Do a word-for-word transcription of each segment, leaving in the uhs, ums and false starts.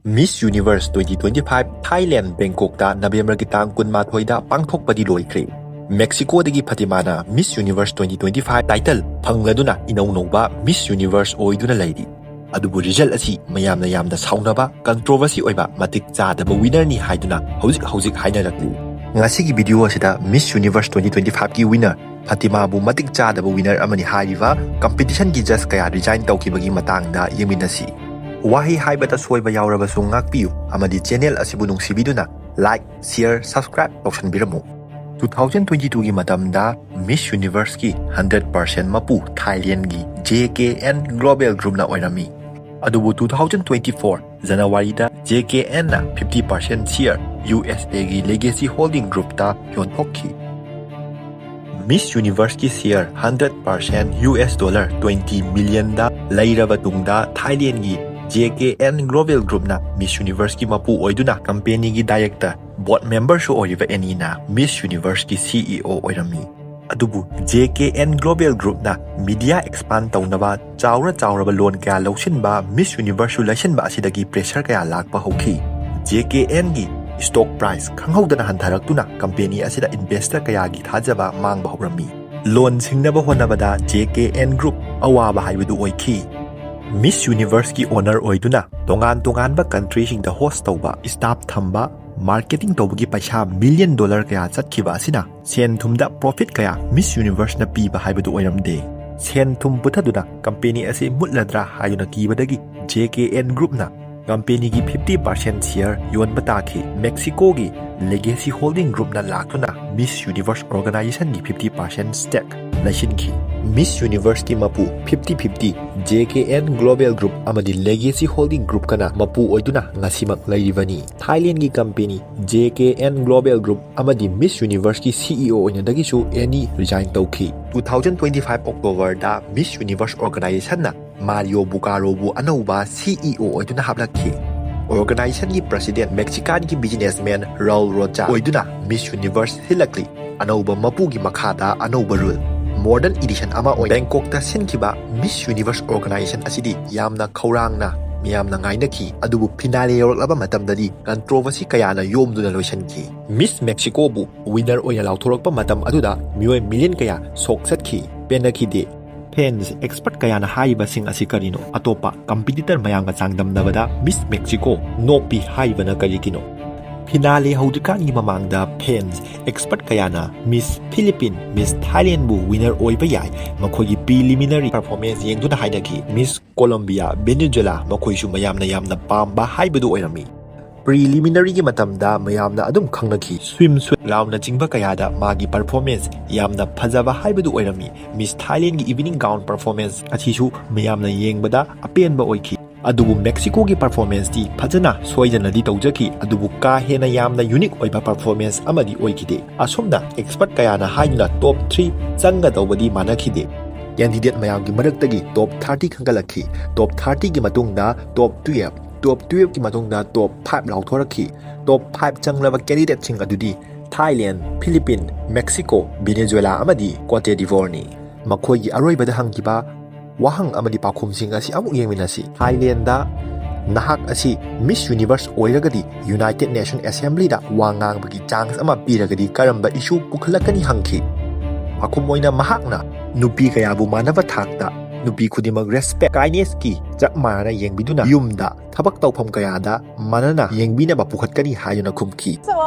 Miss Universe twenty twenty-five Thailand Bangkokꯇ Novemberꯒꯤ ꯇꯥꯡ ꯀꯨꯟꯃꯥꯊꯣꯏꯗ ꯄꯥꯡꯊꯣꯛꯄꯗꯤ ꯂꯣꯏꯈ꯭ꯔꯦ꯫ Mexicoꯗꯒꯤ Fatimana Miss Universe twenty twenty-five title ꯐꯪꯂꯗꯨꯅ ꯏꯅꯧ ꯅꯧꯕ Miss Universe ꯑꯣꯏꯗꯨꯅ ꯂꯩꯔꯤ꯫ ꯑꯗꯨꯕꯨ result ꯑꯁꯤ ꯃꯌꯥꯝꯅ ꯌꯥꯝꯅ ꯁꯥꯎꯅꯕ, controversy ꯑꯣꯏꯕ, ꯃꯇꯤꯛ ꯆꯥꯗꯕ winnerꯅꯤ ꯍꯥꯏꯗꯨꯅ ꯍꯧꯖꯤꯛ ꯍꯧꯖꯤꯛ ꯍꯥꯏꯅꯔꯛꯂꯤ꯫ ꯉꯁꯤꯒꯤ video ꯑꯁꯤꯗ Miss Universe twenty twenty-fiveꯀꯤ winner Fatimaꯕꯨ ꯃꯇꯤꯛ ꯆꯥꯗꯕ winner ꯑꯃꯅꯤ ꯍꯥꯏꯔꯤꯕ competitionꯒꯤ judge ꯀꯌꯥ resign ꯇꯧꯈꯤꯕꯒꯤ ꯃꯇꯥꯡꯗ ꯌꯦꯡꯃꯤꯟꯅꯁꯤ꯫ ꯋꯥꯍꯩ ꯍꯥꯏꯕꯗ ꯁꯣꯏꯕ ꯌꯥꯎꯔꯕꯁꯨ ꯉꯥꯛꯄꯤꯌꯨ ꯑꯃꯗꯤ channel ꯑꯁꯤꯕꯨ ꯅꯨꯡꯁꯤꯕꯤꯗꯨꯅ like, share, subscribe ꯇꯧꯁꯟꯕꯤꯔꯝꯃꯨ꯫ Two thousand twenty twoꯒꯤ ꯃꯇꯝꯗ Miss Universeꯀꯤ hundred percent ꯃꯄꯨ Thailandꯒꯤ J K N Global Groupꯅ ꯑꯣꯏꯔꯝꯃꯤ꯫ ꯑꯗꯨꯕꯨ two thousand twenty four Januaryꯗ J K Nꯅ fifty percent share USAꯒꯤ Legacy Holding Groupꯇ ꯌꯣꯟꯊꯣꯛꯈꯤ꯫ Miss Universeꯀꯤ share hundred percent US dollar twenty millionꯗ ꯂꯩꯔꯕ ꯇꯨꯡꯗ Thailandꯒꯤ J K N Global Groupꯅ Miss Universeꯀꯤ ꯃꯄꯨ ꯑꯣꯏꯗꯨꯅ companyꯒꯤ director, board memberꯁꯨ ꯑꯣꯏꯔꯤꯕ Annieꯅ Miss Universeꯀꯤ CEO ꯑꯣꯏꯔꯝꯃꯤ꯫ ꯑꯗꯨꯕꯨ J K N Global Groupꯅ media expand ꯇꯧꯅꯕ ꯆꯥꯎꯔ ꯆꯥꯎꯔꯕ loan ꯀꯌꯥ ꯂꯧꯁꯤꯟꯕ, Miss Universeꯁꯨ ꯂꯩꯁꯤꯟꯕ ꯑꯁꯤꯗꯒꯤ pressure ꯀꯌꯥ ꯂꯥꯛꯄ ꯍꯧꯈꯤ꯫ J K Nꯒꯤ stock price ꯈꯪꯍꯧꯗꯅ ꯍꯟꯊꯔꯛꯇꯨꯅ company ꯑꯁꯤꯗ investor ꯀꯌꯥꯒꯤ ꯊꯥꯖꯕ ꯃꯥꯡꯕ ꯍꯧꯔꯝꯃꯤ꯫ Loan ꯁꯤꯡꯅꯕ ꯍꯣꯠꯅꯕꯗ J K N Group ꯑꯋꯥꯕ ꯍꯥꯏꯕꯗꯨ ꯑꯣꯏꯈꯤ꯫ Miss Universeꯀꯤ owner ꯑꯣꯏꯗꯨꯅ ꯇꯣꯉꯥꯟ ꯇꯣꯉꯥꯟꯕ countryꯁꯤꯡꯗ host ꯇꯧꯕ, staff ꯊꯝꯕ, marketing ꯇꯧꯕꯒꯤ ꯄꯩꯁꯥ million dollar ꯀꯌꯥ ꯆꯠꯈꯤꯕ ꯑꯁꯤꯅ ꯁꯦꯟ ꯊꯨꯝꯗ profit ꯀꯌꯥ Miss Universeꯅ ꯄꯤꯕ ꯍꯥꯏꯕꯗꯨ ꯑꯣꯏꯔꯝꯗꯦ꯫ ꯁꯦꯟ ꯊꯨꯝ ꯄꯨꯊꯗꯨꯅ company ꯑꯁꯤ ꯃꯨꯠꯂꯗ꯭ꯔꯥ ꯍꯥꯏꯗꯨꯅ ꯀꯤꯕꯗꯒꯤ J K N Groupꯅ companyꯒꯤ fifty percent share ꯌꯣꯟꯕ ꯇꯥꯈꯤ꯫ Mexicoꯒꯤ Legacy Holding Groupꯅ ꯂꯥꯛꯇꯨꯅ Miss Universe organizationꯒꯤ fifty percent stake ꯂꯩꯁꯤꯟꯈꯤ꯫ Miss Universeꯀꯤ ꯃꯄꯨ fifty fifty J K N Global Group ꯑꯃꯗꯤ Legacy Holding Groupꯀꯅ ꯃꯄꯨ ꯑꯣꯏꯗꯨꯅ ꯉꯁꯤꯃꯛ ꯂꯩꯔꯤꯕꯅꯤ꯫ Thailandꯒꯤ company J K N Global Group ꯑꯃꯗꯤ Miss Universeꯀꯤ CEO ꯑꯣꯏꯅꯗꯒꯤꯁꯨ Annie resign ꯇꯧꯈꯤ꯫ Two thousand twenty five Octoberꯗ Miss Universe organizationꯅ Mario Bucaroꯕꯨ ꯑꯅꯧꯕ CEO ꯑꯣꯏꯗꯨꯅ ꯍꯥꯞꯂꯛꯈꯤ꯫ Organizationꯒꯤ president Mexicanꯒꯤ businessman Raul Rocha ꯑꯣꯏꯗꯨꯅ Miss Universe ꯁꯤꯜꯂꯛꯂꯤ꯫ ꯑꯅꯧꯕ ꯃꯄꯨꯒꯤ ꯃꯈꯥꯗ ꯑꯅꯧꯕ rule, modern edition ꯑꯃ ꯑꯣꯏꯅ Bangkokꯇ ꯁꯤꯟꯈꯤꯕ Miss Universe organization ꯑꯁꯤꯗꯤ ꯌꯥꯝꯅ ꯈꯧꯔꯥꯡꯅ ꯃꯤꯌꯥꯝꯅ ꯉꯥꯏꯅꯈꯤ꯫ ꯑꯗꯨꯕꯨ finale ꯌꯧꯔꯛꯂꯕ ꯃꯇꯝꯗꯗꯤ controversy ꯀꯌꯥꯅ ꯌꯣꯝꯗꯨꯅ ꯂꯣꯏꯁꯤꯟꯈꯤ꯫ Miss Mexico ꯕꯨ winner ꯑꯣꯏꯅ ꯂꯥꯎꯊꯣꯔꯛꯄ ꯃꯇꯝ ꯑꯗꯨꯗ ꯃꯤꯑꯣꯏ million ꯀꯌꯥ shock ꯆꯠꯈꯤ, ꯄꯦꯟꯅꯈꯤꯗꯦ꯫ Fans, expert ꯀꯌꯥꯅ ꯍꯥꯏꯔꯤꯕꯁꯤꯡ ꯑꯁꯤ ꯀꯔꯤꯅꯣ? ꯑꯇꯣꯞꯄ competitor ꯃꯌꯥꯝꯒ ꯆꯥꯡꯗꯝꯅꯕꯗ Miss Mexico ꯅꯣꯞꯄꯤ ꯍꯥꯏꯔꯤꯕꯅ ꯀꯔꯤꯒꯤꯅꯣ? Finale ꯍꯧꯗ꯭ꯔꯤꯀꯥꯟꯒꯤ ꯃꯃꯥꯡꯗ fans, expert ꯀꯌꯥꯅ Miss Philippine, Miss Thailand ꯕꯨ winner ꯑꯣꯏꯕ ꯌꯥꯏ, ꯃꯈꯣꯏꯒꯤ preliminary performance ꯌꯦꯡꯗꯨꯅ ꯍꯥꯏꯅꯈꯤ꯫ Miss Colombia, Venezuela, ꯃꯈꯣꯏꯁꯨ ꯃꯌꯥꯝꯅ ꯌꯥꯝꯅ ꯄꯥꯝꯕ ꯍꯥꯏꯕꯗꯨ ꯑꯣꯏꯔꯝꯃꯤ꯫ Preliminary ꯒꯤ ꯃꯇꯝꯗ ꯃꯌꯥꯝꯅ ꯑꯗꯨꯝ ꯈꯪꯅꯈꯤ꯫ Swimsuit ꯂꯥꯎꯅꯆꯤꯡꯕ ꯀꯌꯥꯗ ꯃꯥꯒꯤ performance ꯌꯥꯝꯅ ꯐꯖꯕ ꯍꯥꯏꯕꯗꯨ ꯑꯣꯏꯔꯝꯃꯤ꯫ Miss Thailand ꯒꯤ evening gown performance ꯑꯁꯤꯁꯨ ꯃꯤꯌꯥꯝꯅ ꯌꯦꯡꯕꯗ ꯑꯄꯦꯟꯕ ꯑꯣꯏꯈꯤ꯫ ꯑꯗꯨꯕꯨ Mexico ꯒꯤ performance ꯇꯤ ꯐꯖꯅ ꯁꯣꯏꯗꯅꯗꯤ ꯇꯧꯖꯈꯤ, ꯑꯗꯨꯕꯨ ꯀꯥ ꯍꯦꯟꯅ ꯌꯥꯝꯅ unique ꯑꯣꯏꯕ performance ꯑꯃꯗꯤ ꯑꯣꯏꯈꯤꯗꯦ꯫ ꯑꯁꯨꯝꯅ expert ꯀꯌꯥꯅ ꯍꯥꯏꯗꯨꯅ top three ꯆꯪꯒꯗꯧꯕꯗꯤ ꯃꯥꯟꯅꯈꯤꯗꯦ꯫ Candidate ꯃꯌꯥꯝꯒꯤ ꯃꯔꯛꯇꯒꯤ top thirty ꯈꯟꯒꯠꯂꯛꯈꯤ꯫ Top thirty ꯒꯤ ꯃꯇꯨꯡꯗ top twelve, top twelve ꯀꯤ ꯃꯇꯨꯡꯗ top five ꯂꯥꯎꯊꯣꯔꯛꯈꯤ꯫ Top five ꯆꯪꯂꯕ candidate ꯁꯤꯡ ꯑꯗꯨꯗꯤ Thailand, Philippine, Mexico, Venezuela ꯑꯃꯗꯤ Cote d'Ivoire ꯅꯤ꯫ ꯃꯈꯣꯏꯒꯤ ꯑꯔꯣꯏꯕꯗ ꯍꯪꯈꯤꯕ ꯋꯥꯍꯪ ꯑꯃꯗꯤ ꯄꯥꯎꯈꯨꯝꯁꯤꯡ ꯑꯁꯤ ꯑꯃꯨꯛ ꯌꯦꯡꯃꯤꯟꯅꯁꯤ꯫ Thailand ꯗ ꯅꯍꯥꯛ ꯑꯁꯤ Miss Universe ꯑꯣꯏꯔꯒꯗꯤ United Nation Assembly ꯗ ꯋꯥ ꯉꯥꯡꯕꯒꯤ chance ꯑꯃ ꯄꯤꯔꯒꯗꯤ ꯀꯔꯝꯕ issue ꯄꯨꯈꯠꯂꯛꯀꯅꯤ ꯍꯪꯈꯤ꯫ ꯄꯥꯎꯈꯨꯝ ꯑꯣꯏꯅ ꯃꯍꯥꯛꯅ ꯅꯨꯄꯤ ꯀꯌꯥꯕꯨ ꯃꯥꯟꯅꯕ ꯊꯥꯛꯇ ꯅꯨꯄꯤ ꯈꯨꯗꯤꯡꯃꯛ respect, kindness ꯀꯤ ꯆꯞ ꯃꯥꯟꯅꯅ ꯌꯦꯡꯕꯤꯗꯨꯅ ꯌꯨꯝꯗ ꯊꯕꯛ ꯇꯧꯐꯝ ꯀꯌꯥꯗ ꯃꯥꯟꯅꯅ ꯌꯦꯡꯕꯤꯅꯕ ꯄꯨꯈꯠꯀꯅꯤ ꯍꯥꯏꯗꯨꯅ ꯈꯨꯝꯈꯤ꯫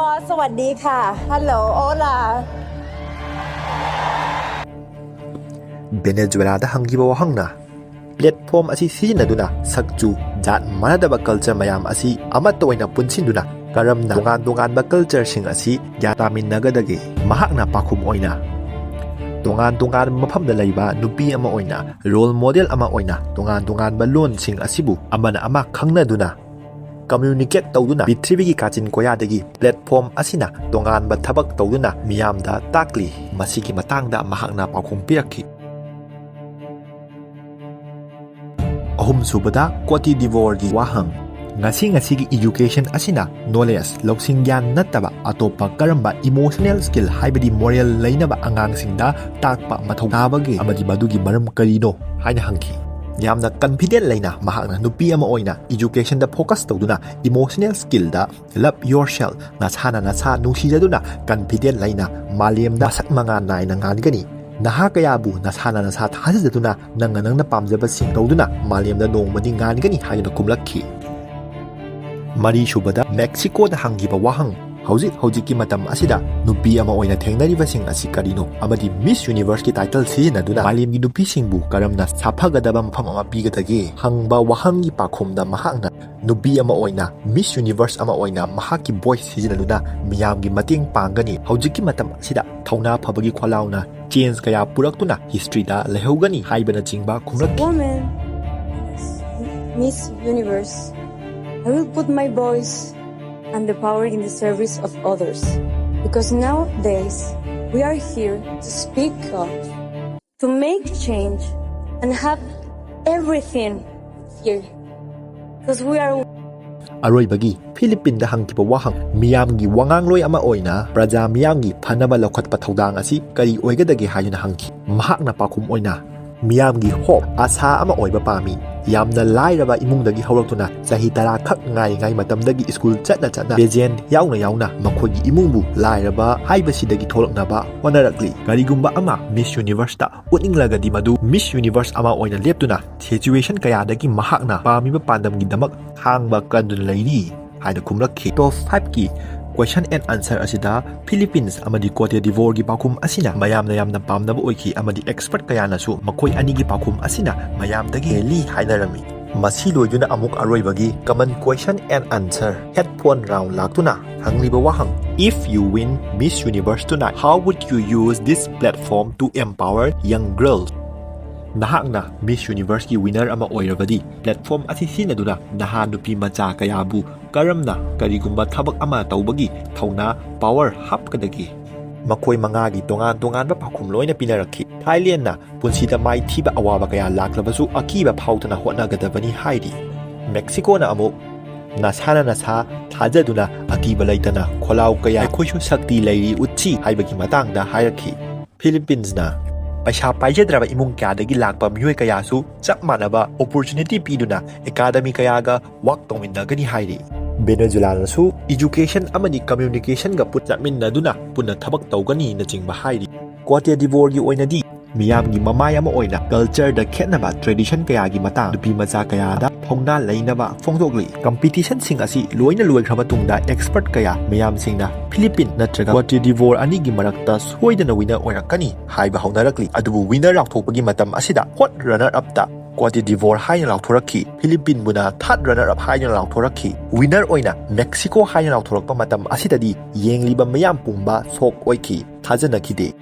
สวัสดีค่ะ Hello Hola꯫ Venezuela ꯗ ꯍꯪꯈꯤꯕ ꯋꯥꯍꯪꯅ platform ꯑꯁꯤ ꯁꯤꯖꯤꯟꯅꯗꯨꯅ ꯁꯛꯆꯨ, ꯖꯥꯠ ꯃꯥꯟꯅꯗꯕ culture ꯃꯌꯥꯝ ꯑꯁꯤ ꯑꯃꯠꯇ ꯑꯣꯏꯅ ꯄꯨꯟꯁꯤꯟꯗꯨꯅ ꯀꯔꯝꯅ ꯇꯣꯉꯥꯟ ꯇꯣꯉꯥꯟꯕ culture ꯁꯤꯡ ꯑꯁꯤ ꯒ꯭ꯌꯥꯟ ꯇꯥꯃꯤꯟꯅꯒꯗꯒꯦ? ꯃꯍꯥꯛꯅ ꯄꯥꯎꯈꯨꯝ ꯑꯣꯏꯅ ꯇꯣꯉꯥꯟ ꯇꯣꯉꯥꯟꯕ ꯃꯐꯝꯗ ꯂꯩꯕ ꯅꯨꯄꯤ ꯑꯃ ꯑꯣꯏꯅ role model ꯑꯃ ꯑꯣꯏꯅ ꯇꯣꯉꯥꯟ ꯇꯣꯉꯥꯟꯕ ꯂꯣꯟꯁꯤꯡ ꯑꯁꯤꯕꯨ ꯑꯃꯅ ꯑꯃ ꯈꯪꯅꯗꯨꯅ communicate ꯇꯧꯗꯨꯅ ꯄ꯭ꯔꯤꯊꯤꯕꯤꯒꯤ ꯀꯥꯆꯤꯟ ꯀꯣꯌꯥꯗꯒꯤ platform ꯑꯁꯤꯅ ꯇꯣꯉꯥꯟꯕ ꯊꯕꯛ ꯇꯧꯗꯨꯅ ꯃꯤꯌꯥꯝꯗ ꯇꯥꯛꯂꯤ꯫ ꯃꯁꯤꯒꯤ ꯃꯇꯥꯡꯗ ꯃꯍꯥꯛꯅ ꯄꯥꯎꯈꯨꯝ ꯄꯤꯔꯛꯈꯤ꯫ ꯑꯍꯨꯝꯁꯨꯕꯗ, Cote d'Ivoire ꯒꯤ ꯋꯥꯍꯪ꯫ ꯉꯁꯤ ꯉꯁꯤꯒꯤ education ꯑꯁꯤꯅ knowledge, ꯂꯧꯁꯤꯡ ꯒ꯭ꯌꯥꯟ ꯅꯠꯇꯕ ꯑꯇꯣꯞꯄ ꯀꯔꯝꯕ emotional skill, ꯍꯥꯏꯕꯗꯤ moral ꯂꯩꯅꯕ ꯑꯉꯥꯡꯁꯤꯡꯗ ꯇꯥꯛꯄ ꯃꯊꯧ ꯇꯥꯕꯒꯦ ꯑꯃꯗꯤ ꯃꯗꯨꯒꯤ ꯃꯔꯝ ꯀꯔꯤꯅꯣ ꯍꯥꯏꯅ ꯍꯪꯈꯤ꯫ ꯌꯥꯝꯅ ꯀꯟꯐꯤꯗꯦꯟ ꯂꯩꯅ ꯃꯍꯥꯛꯅ ꯅꯨꯄꯤ ꯑꯃ ꯑꯣꯏꯅ ꯏꯖꯨꯀꯦꯁꯟꯗ ꯐꯣꯀꯁ ꯇꯧꯗꯨꯅ, ꯏꯃꯣꯁꯅꯦꯜ ꯁ꯭ꯀꯤꯜꯗ, ꯂꯚ ꯌꯣꯔ ꯁꯦꯜꯐ, ꯅꯁꯥꯅ ꯅꯁꯥ ꯅꯨꯡꯁꯤꯖꯗꯨꯅ, ꯀꯟꯐꯤꯗꯦꯟ ꯂꯩꯅ ꯃꯥꯂꯦꯝꯗ ꯃꯁꯛ ꯃꯉꯥꯜ ꯅꯥꯏꯅ ꯉꯥꯟꯒꯅꯤ꯫ ꯅꯍꯥ ꯀꯌꯥꯕꯨ ꯅꯁꯥꯅ ꯅꯁꯥ ꯊꯥꯖꯖꯗꯨꯅ, ꯅꯪꯅ ꯅꯪꯅ ꯄꯥꯝꯖꯕꯁꯤꯡ ꯇꯧꯗꯨꯅ ꯃꯥꯂꯦꯝꯗ ꯅꯣꯡꯃꯗꯤ ꯉꯥꯟꯒꯅꯤ ꯍꯥꯏꯗꯨꯅ ꯈꯨꯝꯂꯛꯈꯤ꯫ ꯃꯔꯤꯁꯨꯕꯗ, ꯃꯦꯛꯁꯤꯀꯣꯗ ꯍꯪꯈꯤꯕ ꯋꯥꯍꯪ, ꯍꯧꯖꯤꯛ ꯍꯧꯖꯤꯛꯀꯤ ꯃꯇꯝ ꯑꯁꯤꯗ ꯅꯨꯄꯤ ꯑꯃ ꯑꯣꯏꯅ ꯊꯦꯡꯅꯔꯤꯕꯁꯤꯡ ꯑꯁꯤ ꯀꯔꯤꯅꯣ, ꯑꯃꯗꯤ ꯃꯤꯁ ꯌꯨꯅꯤꯚꯔꯁꯀꯤ ꯇꯥꯏꯇꯜ ꯁꯤꯖꯤꯟꯅꯗꯨꯅ ꯃꯥꯂꯦꯝꯒꯤ ꯅꯨꯄꯤꯁꯤꯡꯕꯨ ꯀꯔꯝꯅ ꯁꯥꯐꯒꯗꯕ ꯃꯐꯝ ꯑꯃ ꯄꯤꯒꯗꯒꯦ ꯍꯪꯕ ꯋꯥꯍꯪꯒꯤ ꯄꯥꯎꯈꯨꯝꯗ ꯃꯍꯥꯛꯅ ꯅꯨꯄꯤ ꯑꯃ ꯑꯣꯏꯅ, ꯃꯤꯁ ꯌꯨꯅꯤꯚꯔꯁ ꯑꯃ ꯑꯣꯏꯅ ꯃꯍꯥꯛꯀꯤ ꯚꯣꯏꯁ ꯁꯤꯖꯤꯟꯅꯗꯨꯅ ꯃꯤꯌꯥꯝꯒꯤ ꯃꯇꯦꯡ ꯄꯥꯡꯒꯅꯤ꯫ ꯍꯧꯖꯤꯛꯀꯤ ꯃꯇꯝ ꯑꯁꯤꯗ ꯊꯧꯅꯥ ꯐꯕꯒꯤ ꯈꯣꯜꯂꯥꯎꯅ ꯆꯦꯟꯖ ꯀꯌꯥ ꯄꯨꯔꯛꯇꯨꯅ ꯍꯤꯁꯇ꯭ꯔꯤꯗ ꯂꯩꯍꯧꯒꯅꯤ ꯍꯥꯏꯕꯅꯆꯤꯡꯕ ꯈꯨꯝꯂꯛꯈꯤ꯫ Woman, Miss Universe, I will put my voice and the power in the service of others. Because nowadays, we are here to speak up, to make change, and have everything here. Because we are ꯑꯔꯣꯏꯕꯒꯤ, ꯐꯤꯂꯤꯄꯤꯟꯗ ꯍꯪꯈꯤꯕ ꯋꯥꯍꯪ, ꯃꯤꯌꯥꯝꯒꯤ ꯋꯥꯉꯥꯡꯂꯣꯏ ꯑꯃ ꯑꯣꯏꯅ ꯄ꯭ꯔꯖꯥ ꯃꯤꯌꯥꯝꯒꯤ ꯐꯅꯕ ꯂꯧꯈꯠꯄ ꯊꯧꯗꯥꯡ ꯑꯁꯤ ꯀꯔꯤ ꯑꯣꯏꯒꯗꯒꯦ ꯍꯥꯏꯗꯨꯅ ꯍꯪꯈꯤ꯫ ꯃꯍꯥꯛꯅ ꯄꯥꯎꯈꯨꯝ ꯑꯣꯏꯅ, ꯃꯤꯌꯥꯝꯒꯤ ꯍꯣꯞ, ꯑꯁꯥ ꯑꯃ ꯑꯣꯏꯕ ꯄꯥꯝꯃꯤ꯫ ꯌꯥꯝꯅ ꯂꯥꯏꯔꯕ ꯏꯃꯨꯡꯗꯒꯤ ꯍꯧꯔꯛꯇꯨꯅ ꯆꯍꯤ ꯇꯔꯥ ꯈꯛ ꯉꯥꯏꯔꯤꯉꯩ ꯃꯇꯝꯗꯒꯤ ꯁ꯭ꯀꯨꯜ ꯆꯠꯅ ꯆꯠꯅ, ꯄꯦꯖꯦꯟ ꯌꯥꯎꯅ ꯌꯥꯎꯅ ꯃꯈꯣꯏꯒꯤ ꯏꯃꯨꯡꯕꯨ ꯂꯥꯏꯔꯕ ꯍꯥꯏꯕꯁꯤꯗꯒꯤ ꯊꯣꯛꯂꯛꯅꯕ ꯍꯣꯠꯅꯔꯛꯂꯤ꯫ ꯀꯔꯤꯒꯨꯝꯕ ꯑꯃ ꯃꯤꯁ ꯌꯨꯅꯤꯚꯔꯁꯇ ꯎꯠꯅꯤꯡꯂꯒꯗꯤ, ꯃꯗꯨ ꯃꯤꯁ ꯌꯨꯅꯤꯚꯔꯁ ꯑꯃ ꯑꯣꯏꯅ ꯂꯦꯞꯇꯨꯅ ꯁꯤꯆꯨꯋꯦꯁꯟ ꯀꯌꯥꯗꯒꯤ ꯃꯍꯥꯛꯅ ꯄꯥꯝꯃꯤꯕ ꯄꯥꯟꯗꯝꯒꯤꯗꯃꯛ ꯈꯥꯡꯕ ꯀꯟꯗꯨꯅ ꯂꯩꯔꯤ ꯍꯥꯏꯅ ꯈꯨꯝꯂꯛꯈꯤ꯫ ꯇꯣꯞ ꯐꯥꯏꯚꯀꯤ ꯀ꯭ꯋꯦꯁꯟ ꯑꯦꯟ ꯑꯟꯁꯔ ꯑꯁꯤꯗ ꯐꯤꯂꯤꯄꯤꯟꯁ ꯑꯃꯗꯤ ꯀꯣꯇꯦ ꯗꯤꯚꯣꯔꯒꯤ ꯄꯥꯎꯈꯨꯝ ꯑꯁꯤꯅ ꯃꯌꯥꯝꯅ ꯌꯥꯝꯅ ꯄꯥꯝꯅꯕ ꯑꯣꯏꯈꯤ, ꯑꯃꯗꯤ ꯑꯦꯛꯁꯄꯔꯠ ꯀꯌꯥꯅꯁꯨ ꯃꯈꯣꯏ ꯑꯅꯤꯒꯤ ꯄꯥꯎꯈꯨꯝ ꯑꯁꯤꯅ ꯃꯌꯥꯝꯗꯒꯤ ꯍꯦꯜꯂꯤ ꯍꯥꯏꯅꯔꯝꯃꯤ꯫ ꯃꯁꯤ ꯂꯣꯏꯗꯨꯅ ꯑꯃꯨꯛ ꯑꯔꯣꯏꯕꯒꯤ common question and answer, headphone round ꯂꯥꯛꯇꯨꯅ ꯍꯪꯂꯤꯕ ꯋꯥꯍꯪ, If you win Miss Universe tonight, how would you use this platform to empower young girls? ꯅꯍꯥꯛꯅ ꯃꯤꯁ ꯌꯨꯅꯤꯚꯔꯁꯀꯤ ꯋꯤꯅꯔ ꯑꯃ ꯑꯣꯏꯔꯕꯗꯤ, ꯄ꯭ꯂꯦꯠꯐꯣꯝ ꯑꯁꯤ ꯁꯤꯖꯤꯟꯅꯗꯨꯅ ꯅꯍꯥ ꯅꯨꯄꯤ ꯃꯆꯥ ꯀꯌꯥꯕꯨ ꯀꯔꯝꯅ ꯀꯔꯤꯒꯨꯝꯕ ꯊꯕꯛ ꯑꯃ ꯇꯧꯕꯒꯤ ꯊꯧꯅꯥ, ꯄꯥꯋꯔ ꯍꯥꯞꯀꯗꯒꯦ? ꯃꯈꯣꯏ ꯃꯉꯥꯒꯤ ꯇꯣꯉꯥꯟ ꯇꯣꯉꯥꯟꯕ ꯄꯥꯎꯈꯨꯝ ꯂꯣꯏꯅ ꯄꯤꯅꯔꯛꯈꯤ꯫ ꯊꯥꯏꯂꯦꯟꯅ ꯄꯨꯟꯁꯤꯗ ꯃꯥꯏꯊꯤꯕ ꯑꯋꯥꯕ ꯀꯌꯥ ꯂꯥꯛꯂꯕꯁꯨ ꯑꯀꯤꯕ ꯐꯥꯎꯗꯅ ꯍꯣꯠꯅꯒꯗꯕꯅꯤ ꯍꯥꯏꯔꯤ꯫ ꯃꯦꯛꯁꯤꯀꯣꯅ ꯑꯃꯨꯛ ꯅꯁꯥꯅ ꯅꯁꯥ ꯊꯥꯖꯗꯨꯅ ꯑꯀꯤꯕ ꯂꯩꯇꯅ ꯈꯣꯜꯂꯥꯎ ꯀꯌꯥ "ꯑꯩꯈꯣꯏꯁꯨ ꯁꯛꯇꯤ ꯂꯩꯔꯤ, ꯎꯠꯁꯤ" ꯍꯥꯏꯕꯒꯤ ꯃꯇꯥꯡꯗ ꯍꯥꯏꯔꯛꯈꯤ꯫ ꯐꯤꯂꯤꯄꯤꯟꯁꯅ ꯄꯩꯁꯥ ꯄꯥꯏꯖꯗ꯭ꯔꯕ ꯏꯃꯨꯡ ꯀꯌꯥꯗꯒꯤ ꯂꯥꯛꯄ ꯃꯤꯑꯣꯏ ꯀꯌꯥꯁꯨ ꯆꯞ ꯃꯥꯟꯅꯕ opportunity ꯄꯤꯗꯨꯅ academy ꯀꯌꯥꯒ work ꯇꯧꯃꯤꯟꯅꯒꯅꯤ ꯍꯥꯏꯔꯤ꯫ ꯚꯦꯅꯦꯖꯨꯂꯥꯅꯁꯨ education ꯑꯃꯗꯤ communicationꯒ ꯄꯨꯟ ꯆꯠꯃꯤꯟꯅꯗꯨꯅ ꯄꯨꯟꯅ ꯊꯕꯛ ꯇꯧꯒꯅꯤꯅꯆꯤꯡꯕ ꯍꯥꯏꯔꯤ꯫ ꯀꯣꯇꯦ ꯗꯤꯚꯣꯔꯒꯤ ꯑꯣꯏꯅꯗꯤ ꯃꯤꯌꯥꯝꯒꯤ ꯃꯃꯥꯏ ꯑꯃ ꯑꯣꯏꯅ cultureꯗ ꯈꯦꯠꯅꯕ tradition ꯀꯌꯥꯒꯤ ꯃꯇꯥꯡ ꯅꯨꯄꯤ ꯃꯆꯥ ꯀꯌꯥꯗ ꯊꯧꯅꯥ ꯂꯩꯅꯕ ꯐꯣꯡꯗꯣꯛꯂꯤ꯫ Competitionꯁꯤꯡ ꯑꯁꯤ ꯂꯣꯏꯅ ꯂꯣꯏꯈ꯭ꯔ ꯃꯇꯨꯡꯗ expert ꯀꯌꯥ ꯃꯤꯌꯥꯝꯁꯤꯡꯅ Philippine ꯅꯠꯇ꯭ꯔꯒ ꯀꯣꯇꯦ ꯗꯤꯚꯣꯔ ꯑꯅꯤꯒꯤ ꯃꯔꯛꯇ ꯁꯣꯏꯗꯅ winner ꯑꯣꯏꯔꯛꯀꯅꯤ ꯍꯥꯏꯕ ꯍꯧꯅꯔꯛꯂꯤ꯫ ꯑꯗꯨꯕꯨ winner ꯂꯥꯎꯊꯣꯛꯄꯒꯤ ꯃꯇꯝ ꯑꯁꯤꯗ hot runner upꯇ ꯀꯣꯇꯦ ꯗꯤꯚꯣꯔ ꯍꯥꯏꯅ ꯂꯥꯎꯊꯣꯔꯛꯈꯤ꯫ Philippine ꯕꯨꯅ third runner up ꯍꯥꯏꯅ ꯂꯥꯎꯊꯣꯔꯛꯈꯤ꯫ Winner ꯑꯣꯏꯅ Mexico ꯍꯥꯏꯅ ꯂꯥꯎꯊꯣꯔꯛꯄ ꯃꯇꯝ ꯑꯁꯤꯗꯗꯤ ꯌꯦꯡꯂꯤꯕ ꯃꯤꯌꯥꯝ ꯄꯨꯝꯕ shock ꯑꯣꯏꯈꯤ, ꯊꯥꯖꯅꯈꯤꯗꯦ꯫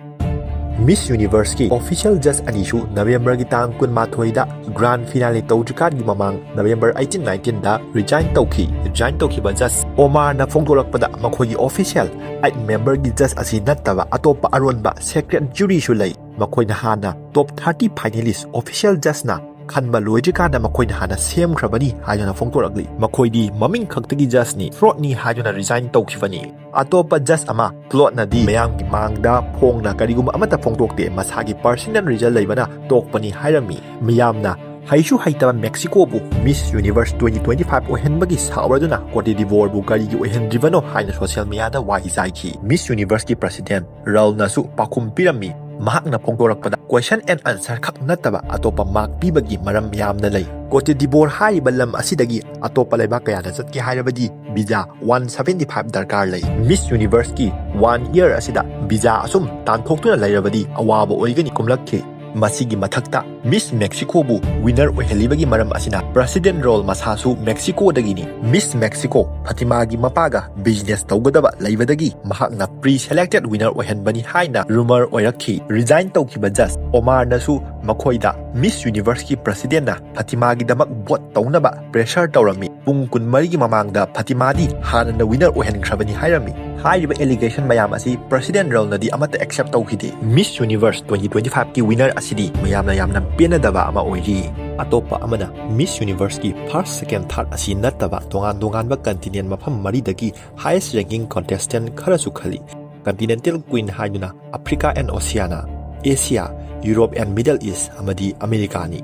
Miss Universeꯀꯤ official judge ꯑꯅꯤꯁꯨ Novemberꯒꯤ ꯇꯥꯡ ꯀꯨꯟꯃꯥꯊꯣꯏꯗ grand finale ꯇꯧꯗ꯭ꯔꯤꯀꯥꯟꯒꯤ ꯃꯃꯥꯡ November eighteen nineteenꯗ resign ꯇꯧꯈꯤ꯫ Resign ꯇꯧꯈꯤꯕ judge Omarꯅ ꯐꯣꯡꯗꯣꯔꯛꯄꯗ ꯃꯈꯣꯏꯒꯤ official eight memberꯒꯤ judge ꯑꯁꯤ ꯅꯠꯇꯕ ꯑꯇꯣꯞꯄ ꯑꯔꯣꯟꯕ secret juryꯁꯨ ꯂꯩ꯫ ꯃꯈꯣꯏꯅ ꯍꯥꯟꯅ top thirty finalist official judgeꯅ ꯈꯟꯕ ꯂꯣꯏꯗ꯭ꯔꯤꯀꯥꯟꯗ ꯃꯈꯣꯏꯅ ꯍꯥꯟꯅ ꯁꯦꯝꯈ꯭ꯔꯕꯅꯤ ꯍꯥꯏꯗꯨꯅ ꯐꯣꯡꯗꯣꯔꯛꯂꯤ꯫ ꯃꯈꯣꯏꯗꯤ ꯃꯃꯤꯡ ꯈꯛꯇꯒꯤ judgeꯅꯤ, fraudꯅꯤ ꯍꯥꯏꯗꯨꯅ resign ꯇꯧꯈꯤꯕꯅꯤ꯫ ꯑꯇꯣꯞꯄ judge ꯑꯃ Claudeꯅꯗꯤ ꯃꯌꯥꯝꯒꯤ ꯃꯥꯡꯗ ꯐꯣꯡꯅ ꯀꯔꯤꯒꯨꯝꯕ ꯑꯃꯠꯇ ꯐꯣꯡꯗꯣꯛꯇꯦ, ꯃꯁꯥꯒꯤ personal reason ꯂꯩꯕꯅ ꯇꯣꯛꯄꯅꯤ ꯍꯥꯏꯔꯝꯃꯤ꯫ ꯃꯤꯌꯥꯝꯅ ꯍꯩꯁꯨ ꯍꯩꯇꯕ Mexicoꯕꯨ Miss Universe twenty twenty-five ꯑꯣꯏꯍꯟꯕꯒꯤ ꯁꯥꯎꯔꯗꯨꯅ ꯀꯣꯇꯦ ꯗꯤꯚꯣꯔꯕꯨ ꯀꯔꯤꯒꯤ ꯑꯣꯏꯍꯟꯗ꯭ꯔꯤꯕꯅꯣ ꯍꯥꯏꯅ social mediaꯗ ꯋꯥꯍꯩ ꯆꯥꯏꯈꯤ꯫ Miss Universeꯀꯤ president ꯔꯜꯅꯁꯨ ꯄꯥꯎꯈꯨꯝ ꯄꯤꯔꯝꯃꯤ꯫ ꯃꯍꯥꯛꯅ ꯐꯣꯡꯗꯣꯔꯛꯄꯗ question and answer ꯈꯛ ꯅꯠꯇꯕ ꯑꯇꯣꯞꯄ mark ꯄꯤꯕꯒꯤ ꯃꯔꯝ ꯌꯥꯝꯅ ꯂꯩ꯫ ꯀꯣꯇꯦ ꯗꯤꯚꯣꯔ ꯍꯥꯏꯔꯤꯕ ꯂꯝ ꯑꯁꯤꯗꯒꯤ ꯑꯇꯣꯞꯄ ꯂꯩꯕꯥꯛ ꯀꯌꯥꯗ ꯆꯠꯀꯦ ꯍꯥꯏꯔꯕꯗꯤ visa one seventy five ꯗꯔꯀꯥꯔ ꯂꯩ꯫ Miss Universeꯀꯤ one year ꯑꯁꯤꯗ visa ꯑꯁꯨꯝ ꯇꯥꯟꯊꯣꯛꯇꯨꯅ ꯂꯩꯔꯕꯗꯤ ꯑꯋꯥꯕ ꯑꯣꯏꯒꯅꯤ ꯀꯨꯝꯂꯛꯈꯤ꯫ ꯃꯁꯤꯒꯤ ꯃꯊꯛꯇ Miss Mexicoꯕꯨ winner ꯑꯣꯏꯍꯜꯂꯤꯕꯒꯤ ꯃꯔꯝ ꯑꯁꯤꯅ president ꯔꯜ ꯃꯁꯥꯁꯨ Mexicoꯗꯒꯤꯅꯤ꯫ Miss Mexico ꯐꯥꯇꯤꯃꯥꯒꯤ ꯃꯄꯥꯒ business ꯇꯧꯒꯗꯕ ꯂꯩꯕꯗꯒꯤ ꯃꯍꯥꯛꯅ pre-selected winner ꯑꯣꯏꯍꯟꯕꯅꯤ ꯍꯥꯏꯅ rumor ꯑꯣꯏꯔꯛꯈꯤ꯫ Resign ꯇꯧꯈꯤꯕ judge Omarꯅꯁꯨ ꯃꯈꯣꯏꯗ Miss Universeꯀꯤ presidentꯅ ꯐꯥꯇꯤꯃꯥꯒꯤꯗꯃꯛ vote ꯇꯧꯅꯕ pressure ꯇꯧꯔꯝꯃꯤ꯫ ꯄꯨꯡ ꯀꯨꯟꯃꯔꯤꯒꯤ ꯃꯃꯥꯡꯗ ꯐꯥꯇꯤꯃꯥꯗꯤ ꯍꯥꯟꯅꯅ winner ꯑꯣꯏꯍꯟꯈ꯭ꯔꯕꯅꯤ ꯍꯥꯏꯔꯝꯃꯤ꯫ ꯍꯥꯏꯔꯤꯕ allegation ꯃꯌꯥꯝ ꯑꯁꯤ president ꯔꯜꯅꯗꯤ ꯑꯃꯠꯇ accept ꯇꯧꯈꯤꯗꯦ꯫ Miss Universe twenty twenty-fiveꯀꯤ winner ꯑꯁꯤꯗꯤ ꯃꯌꯥꯝꯅ ꯌꯥꯝꯅ ꯄꯦꯟꯅꯗꯕ ꯑꯃ ꯑꯣꯏꯔꯤ꯫ ꯑꯇꯣꯞꯄ ꯑꯃꯅ Miss Universeꯀꯤ first, second, third ꯑꯁꯤ ꯅꯠꯇꯕ ꯇꯣꯉꯥꯟ ꯇꯣꯉꯥꯟꯕ continent ꯃꯐꯝ ꯃꯔꯤꯗꯒꯤ highest ranking contestant ꯈꯔꯁꯨ ꯈꯜꯂꯤ꯫ Continental Queen ꯍꯥꯏꯗꯨꯅ Africa and Oceania, Asia, Europe and Middle East ꯑꯃꯗꯤ ꯑꯃꯦꯔꯤꯀꯥꯅꯤ꯫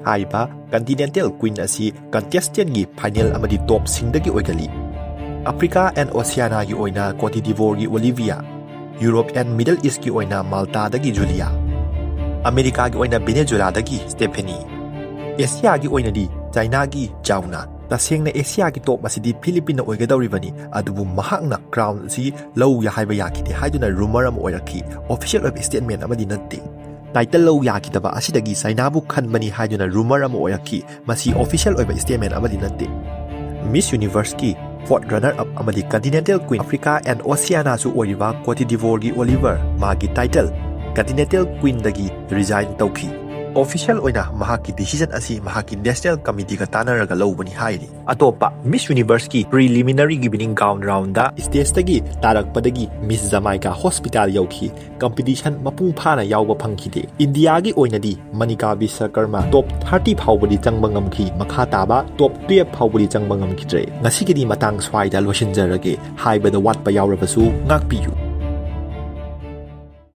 ꯍꯥꯏꯔꯤꯕ Continental Queen ꯑꯁꯤ contestant ꯒꯤ final ꯑꯃꯗꯤ top ꯁꯤꯡꯗꯒꯤ ꯑꯣꯏꯒꯜꯂꯤ꯫ Africa and Oceania ꯒꯤ ꯑꯣꯏꯅ Cote d'Ivoire ꯒꯤ Olivia, Europe and Middle East ꯀꯤ ꯑꯣꯏꯅ Malta ꯗꯒꯤ Julia, ꯑꯃꯦꯔꯤꯀꯥꯒꯤ ꯑꯣꯏꯅ Venezuela ꯗꯒꯤ Stephanie, Asia ꯒꯤ ꯑꯣꯏꯅꯗꯤ China ꯒꯤ Zhao Na꯫ ꯇꯁꯦꯡꯅ Asia ꯒꯤ top ꯑꯁꯤꯗꯤ Philippine ꯅ ꯑꯣꯏꯒꯗꯧꯔꯤꯕꯅꯤ, ꯑꯗꯨꯕꯨ ꯃꯍꯥꯛꯅ crown ꯑꯁꯤ ꯂꯧ ꯌꯥ-, ꯍꯥꯏꯕ ꯌꯥꯈꯤꯗꯦ ꯍꯥꯏꯗꯨꯅ rumor ꯑꯃ ꯑꯣꯏꯔꯛꯈꯤ꯫ Official ꯑꯣꯏꯕ statement ꯑꯃꯗꯤ ꯅꯠꯇꯦ꯫ Title ꯂꯧ ꯌꯥꯈꯤꯗꯕ ꯑꯁꯤꯗꯒꯤ China ꯕꯨ ꯈꯟꯕꯅꯤ ꯍꯥꯏꯗꯨꯅ rumor ꯑꯃ ꯑꯣꯏꯔꯛꯈꯤ꯫ ꯃꯁꯤ official ꯑꯣꯏꯕ statement ꯑꯃꯗꯤ ꯅꯠꯇꯦ꯫ Miss Universe ꯀꯤ fourth runner up ꯑꯃꯗꯤ Continental Queen Africa and Oceania ꯁꯨ ꯑꯣꯏꯔꯤꯕ Cote d'Ivoire ꯒꯤ Oliver ꯃꯥꯒꯤ title Continental Queen ꯗꯒꯤ resign ꯇꯧꯈꯤ꯫ Official ꯑꯣꯏꯅ ꯃꯍꯥꯛꯀꯤ decision ꯑꯁꯤ ꯃꯍꯥꯛꯀꯤ national committee ꯒ ꯇꯥꯟꯅꯔꯒ ꯂꯧꯕꯅꯤ ꯍꯥꯏꯔꯤ꯫ ꯑꯇꯣꯞꯄ Miss Universe ꯀꯤ preliminary evening gown round ꯗ stage ꯇꯒꯤ ꯇꯥꯔꯛꯄꯗꯒꯤ Miss Jamaica hospital ꯌꯧꯈꯤ꯫ Competition ꯃꯄꯨꯡ ꯐꯥꯅ ꯌꯥꯎꯕ ꯐꯪꯈꯤꯗꯦ꯫ ꯏꯟꯗꯤꯌꯥꯒꯤ ꯑꯣꯏꯅꯗꯤ ꯃꯅꯤꯀꯥ ꯕꯤꯁ꯭ꯋꯀꯔꯃ top thirty ꯐꯥꯎꯕꯗꯤ ꯆꯪꯕ ꯉꯝꯈꯤ, ꯃꯈꯥ ꯇꯥꯕ top twelve ꯐꯥꯎꯕꯗꯤ ꯆꯪꯕ ꯉꯝꯈꯤꯗ꯭ꯔꯦ꯫ ꯉꯁꯤꯒꯤꯗꯤ ꯃꯇꯥꯡ ꯁ꯭ꯋꯥꯏꯗ ꯂꯣꯏꯁꯤꯟꯖꯔꯒꯦ꯫ ꯍꯥꯏꯕꯗ ꯋꯥꯠꯄ ꯌꯥꯎꯔꯕꯁꯨ ꯉꯥꯛꯄꯤꯌꯨ꯫